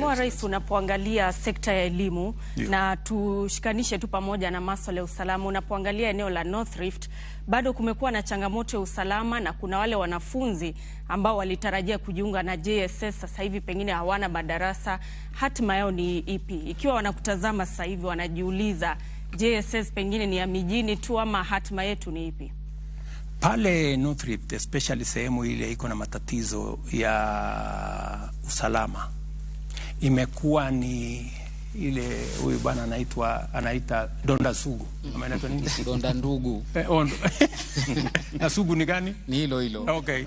Mheshimiwa Rais, unapoangalia sekta ya elimu Ndio. Na tushikanishe tu pamoja na masuala ya usalama, unapoangalia eneo la North Rift bado kumekuwa na changamoto ya usalama na kuna wale wanafunzi ambao walitarajia kujiunga na JSS sasa hivi pengine hawana madarasa. Hatima yao ni ipi? Ikiwa wanakutazama sasa hivi wanajiuliza JSS pengine ni ya mijini tu ama hatima yetu ni ipi? Pale North Rift, especially sehemu ile iko na matatizo ya usalama, imekuwa ni ile huyu bwana anaitwa, anaita donda sugu, ama inaitwa nini? Donda ndugu. Eh, ondo. Na sugu ni gani? Ni hilo hilo. Okay.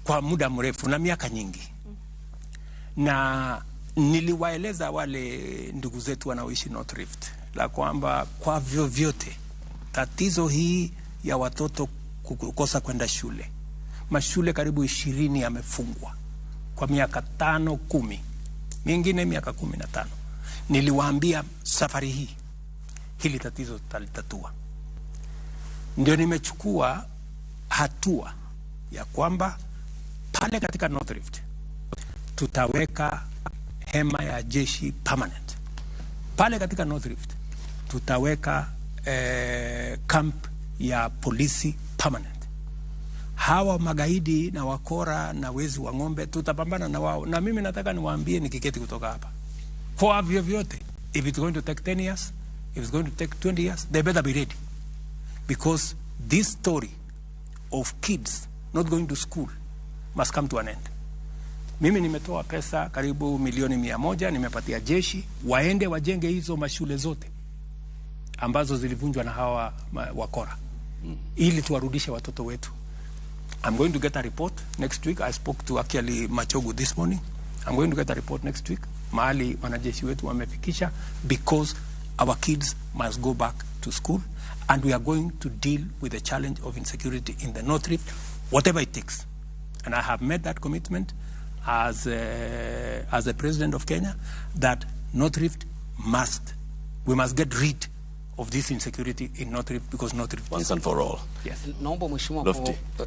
Kwa muda mrefu na miaka nyingi, na niliwaeleza wale ndugu zetu wanaoishi North Rift la kwamba kwa vyovyote tatizo hii ya watoto kukosa kwenda shule, mashule karibu 20 yamefungwa kwa miaka 5, 10, mingine miaka 15. Niliwaambia safari hii hili tatizo tutalitatua. Ndio nimechukua hatua ya kwamba pale katika North Rift tutaweka hema ya jeshi permanent. Pale katika North Rift tutaweka camp ya polisi permanent. Hawa magaidi na wakora na wezi wa ng'ombe tutapambana na wao, na mimi nataka niwaambie nikiketi kutoka hapa, kwa vyovyote, if it's going to take 10 years, if it's going to take 20 years, they better be ready, because this story of kids not going to school must come to an end. Mimi nimetoa pesa karibu milioni 100, nimepatia jeshi waende wajenge hizo mashule zote ambazo zilivunjwa na hawa wakora ili tuwarudishe watoto wetu. I'm going to get a report next week. I spoke to actually Machogu this morning. I'm going to get a report next week mahali wanajeshi wetu wamefikisha, because our kids must go back to school and we are going to deal with the challenge of insecurity in the North Rift, whatever it takes. And I have made that commitment as the president of Kenya that North Rift must, we must get rid of this insecurity in North Rift because North Rift Once and for all. Yes. Naomba mheshimiwa Lofty. kwa